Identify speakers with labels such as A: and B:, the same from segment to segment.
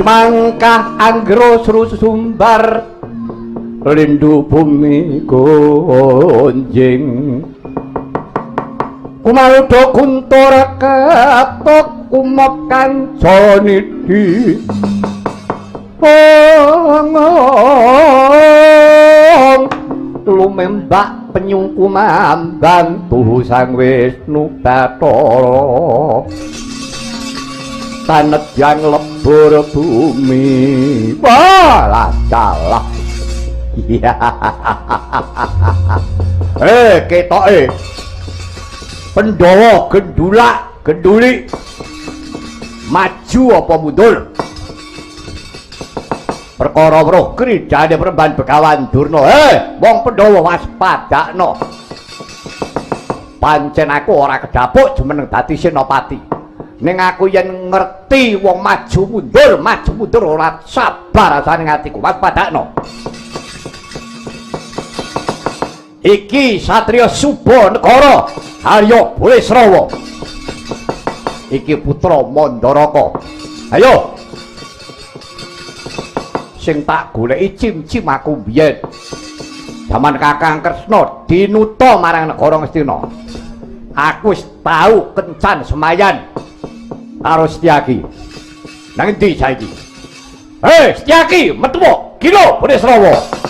A: Semangkah anggro sumbar lindu bumi gonjing. Kumaludha kuntur ketok kumop kanca nidhi. Ong lumembak penyung kumambang tuhu Sang Wisnu Bathara. Tanedyan lebur bumi. Wah, lah dalah. Ketoke Pandhawa gendulak genduli maju apa mundur? Perkara weruh kridane Premban Begawan Durna. Wong Pandhawa waspadakno. Pancen aku ora kedapuk jumeneng dadi senopati. Ning aku yen ngerti wong maju mundur ora sabar rasane atiku. Waspadakno. Iki Satria Suba Negara Harya Burisrawa. Iki putra Mandaraka. Ayo. Sing tak goleki cim-cim aku biyen. Jaman Kakang Kresna dinuta marang negara Ngastina. Aku wis tau kencan semayan karo Setyaki. Nang endi saiki? Hei, Setyaki, metu gila Burisrawa.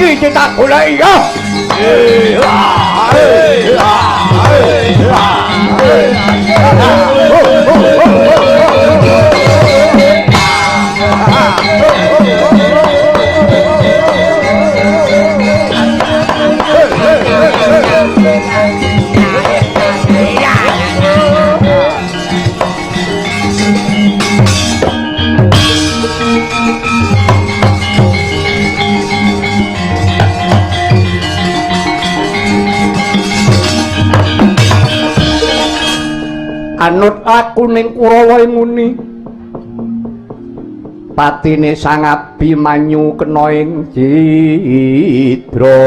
A: Iki tak goleki ya. Anut aku ning Kurawa muni patine Sang Abimanyu kena ing cidra.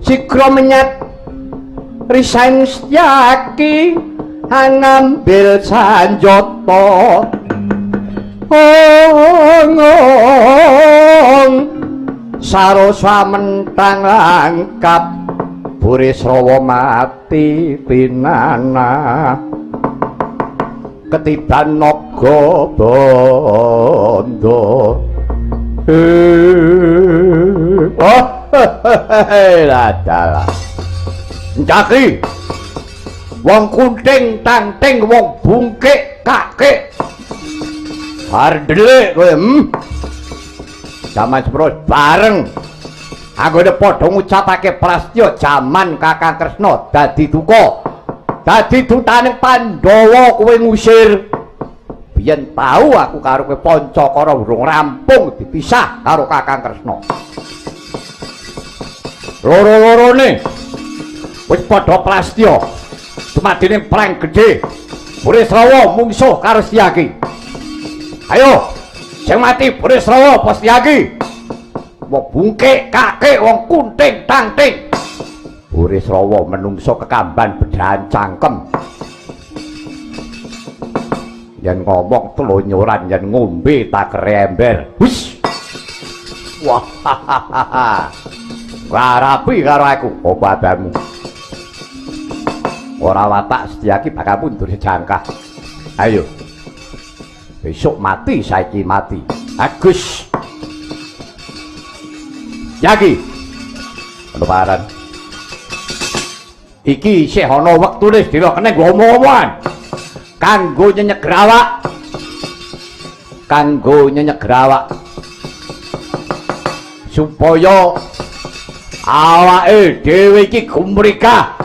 A: Sigra menyat risaing Setyaki angambil sanjata. Ong sarosa mentang langkap Burisrawa mati pinana ketiban naga bandha. Oh, ladalah. Njaki wong kunting tangting wong bungkik kakek ardelik kowe. Jaman sepro bareng anggone padha ngucapake prastya jaman Kakang Kresna dadi duka. Dadi dutaning Pandhawa kowe ngusir. Biyen tau aku karo kowe Pancakara urung rampung dipisah karo Kakang Kresna. Loro-lorone wis padha prastya. Dumadine perang gedhe. Burisrawa mungsuh karo Setyaki. Ayo, sing mati Burisrawa apa Setyaki? Wong bungkik kakek wong kunting tangting. Burisrawa menungso kekamban bedahan cangkem. Yen ngomong telonyoran, yen ngombe takere ember. Wis. Wah. Rapi karo aku apa adamu. Ora watak Setyaki bakal mundur sejangkah. Ayo. Besok mati saiki mati. Agus. Yaki. Lebaran. Iki isih ana wektune sedina kene nggo omong-omongan. Kanggo nyenyeg awak. Kanggo nyenyeg awak. Supaya awake dhewe iki gumrikah.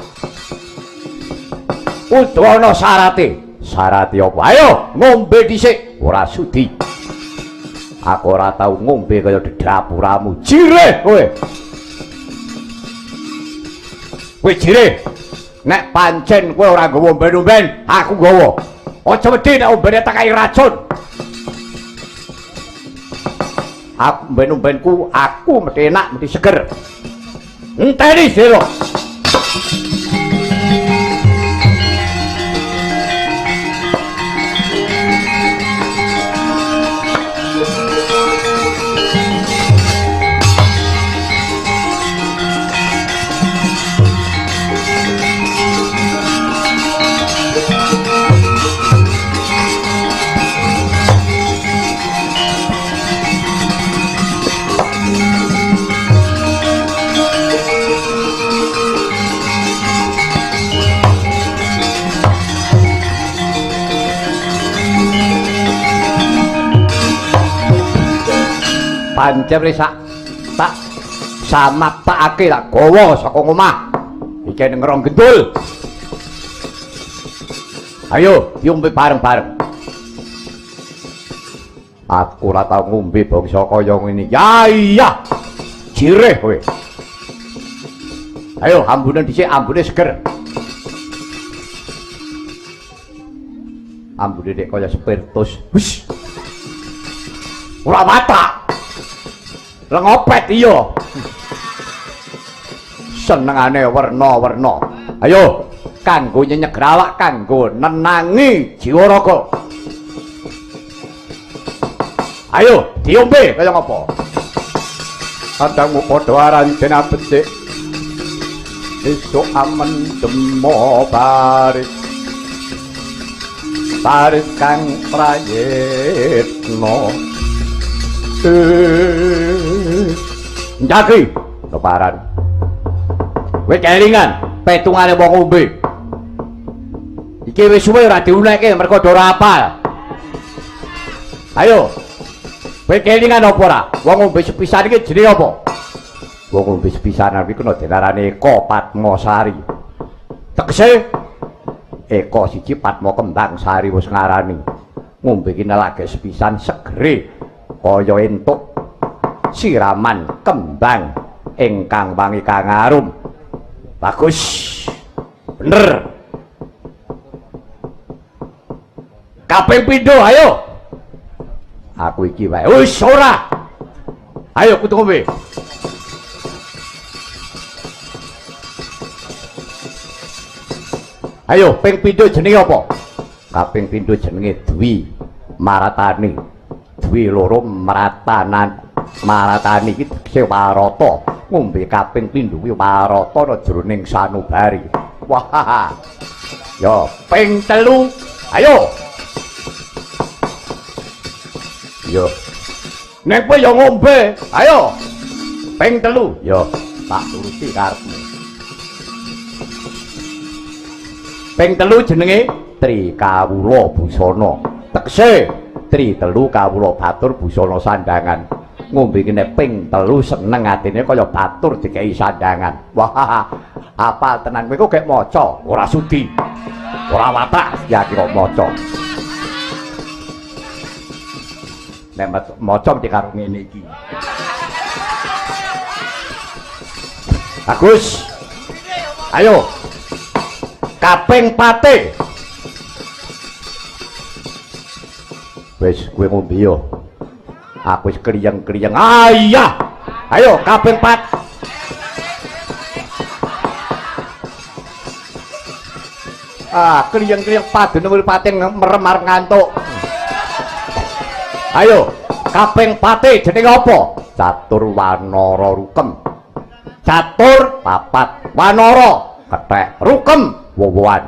A: Kudu ana syarate. Syarate apa? Ayo ngombe dhisik. Ora sudi. Aku ora tau ngombe kaya dedapuramu. Jireh kowe. Kowe jireh. Nek pancen kowe ora nggawa omben-omben, aku nggawa. Aja wedi nek ombene tak kai racun. Aku omben-ombenku aku mesti enak, mesti seger. Enteni sira. Pancen wis tak samaptakake tak gawa saka omah. Iki ning rong gendul. Ayo diombe bareng-bareng. Aku ora tau ngombe bangsa kaya ngene. Ya iya. Jireh kowe. Ayo ambune dhisik, ambune seger. Ambune nek kaya spiritus. Wis. Ora watak. Lengopet iya. Senengane werna-werna. Ayo kanggo nyenyeg awak, kanggo nenangi jiwa raga. Ayo diombe kaya ngapa? Kadangmu padha aran den becik. Esuk amen demo baris. Baris kang prayitna. Njaki lebaran. Kowe kelingan petungane wong ngombe. Iki wis suwe ora diunekke mergo ora apal. Ayo. Kowe kelingan apa ora? Wong ngombe sepisan iki jenenge apa? Wong ngombe sepisan iki kena diarani Eka Padmasari. Tegese Eka siji Padma kembang sari wis ngarani. Ngombe iki lagi sepisan segere kaya entuk siraman kembang ingkang wangi kang arum. Bagus. Bener. Kaping pindho ayo. Aku iki wae. Wis ora. Ayo kudu ngombe. Ayo ping pindho jenenge apa? Kaping pindho jenenge Dwi Maratani. Dwi loro maratanan. Maratani iki tegese warata. Ngombe kaping pindho kuwi warata ana jroning sanubari. Wah. Yo ping telu. Ayo. Yo. Nek kowe yo ngombe, ayo. Ping telu. Yo, tak turuti karepmu. Ping telu jenenge Tri Kawula Busana. Tegese Tri telu kawula batur busana sandangan. Ngombe iki nek ping telu seneng atine kaya batur dikei sandangan. Wah, apal tenan kowe kok gek maca, ora sudi. Ora watak ya kok maca. Nek maca mesti karo ngene iki. Bagus. Ayo. Kaping pate. Wis kowe ngombe yo. Aku wis kliyeng-kliyeng. Ah iya. Ayo kaping pat. Ah, kliyeng-kliyeng padune mripate merem arep ngantuk. Ayo, kaping pate jenenge apa? Catur wanara rukem. Catur papat, wanara kethek, rukem wowoan.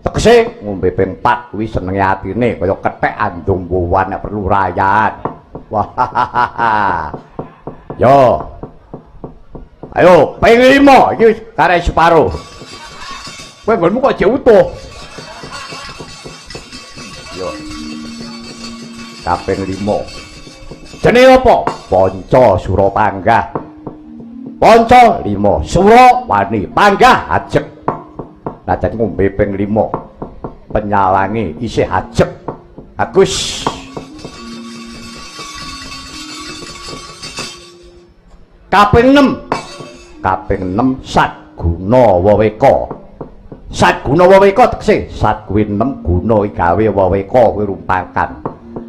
A: Tegese ngombe ping 4 kuwi senenge atine kaya kethek andung wowoan nek perlu rayan. Wah. Yo. Ayo ping 5 iki wis karek separo. Kowe nggonmu kok jek utuh. Yo. Kaping 5. Jenenge apa? Panca Sura Panggah. Panca 5, Sura wani, Panggah ajeg. Lah dadi ngombe ping 5. Penyawange isih ajeg. Agus. Kaping 6. Kaping 6 Satguna Weweka. Satguna Weweka tegese sat kuwi 6 guna gawe weweka kuwi rumpakan.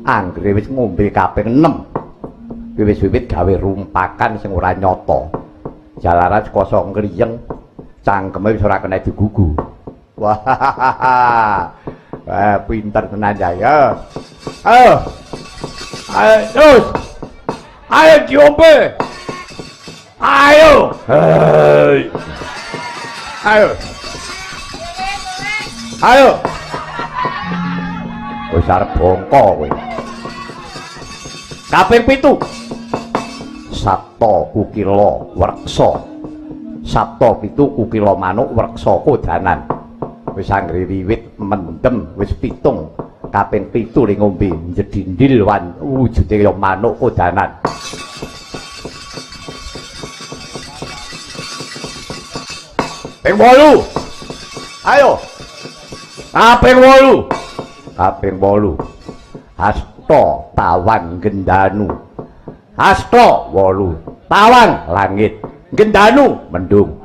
A: Anggere wis ngombe kaping 6. Kuwi wis wiwit gawe rumpakan sing ora nyata. Jalaran kuasa ngriyeng cangkeme wis ora kena digugu. Wah. Wah, pinter tenan ya. Ayo. Ayo terus. Ayo diombe. Ayo. Hei. Ayo. Ayo. Wis arep bongko kowe. Kaping 7. Sabta kukila wreksa. Sabta 7 kukila manuk wreksa kodanan. Wis anggere wiwit mendem wis 7. Kaping 7 ning ngombe jedindil wan wujude kaya manuk kodanan. Ping 8. Ayo. Kaping 8. Kaping 8. Hasta tawang gendanu. Hasta 8. Tawang langit. Gendanu mendung.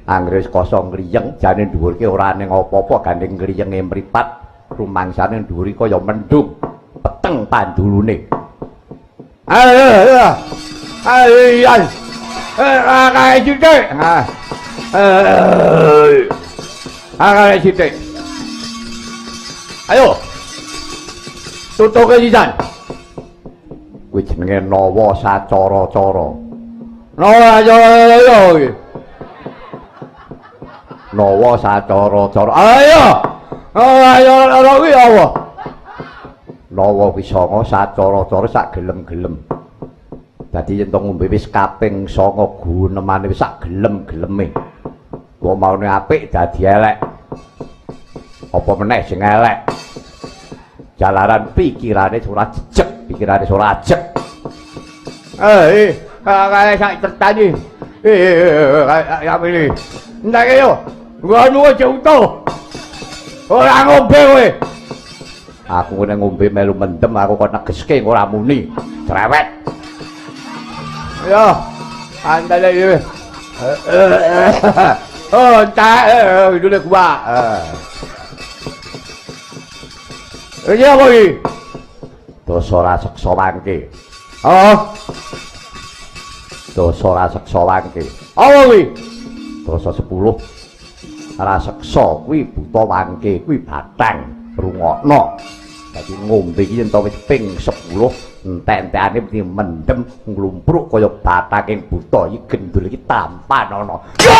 A: Anggere wis kosong ngriyeng jane dhuwur ki ora ning apa-apa gandeng ngriyenge mripat rumangsane dhuwur kaya mendung peteng pandulune. Ayo ayo. Ayo. Ayo sithik. Ayo sithik. Ayo. Tutuke sisan. Kuwi jenenge nawa sacara-cara. Nawa sacara iki. Nawa sacara-cara. Ayo. Ayo ora kuwi apa? Nawa kuwi sanga sacara-cara sak gelem-gelem. Dadi yen to ngombe wis kaping 9 gunemane wis sak gelem-geleme. Wong maune apik dadi elek. Apa meneh sing elek? Jalaran pikirane ora jejeg, pikirane ora ajeg. Kae sak certani. Ya pilih. Ndake yo. Ngono aja utuh. Ora ngombe kowe. Aku nek ngombe melu mendem aku kok negeske ora muni. Cerewet. Yo. Andale iki. Oh, entek dule gua. Iki apa iki? Dosa raseksa wangke. Oh. Dosa raseksa wangke. Apa kuwi? Dosa 10. Raseksa kuwi buta wangke kuwi bathang rungokno. Dadi ngombe iki yen to wis ping 10 entek-entekane mesti mendem nglumpruk kaya bathaking buta iki gendul iki tampan ana. Yo!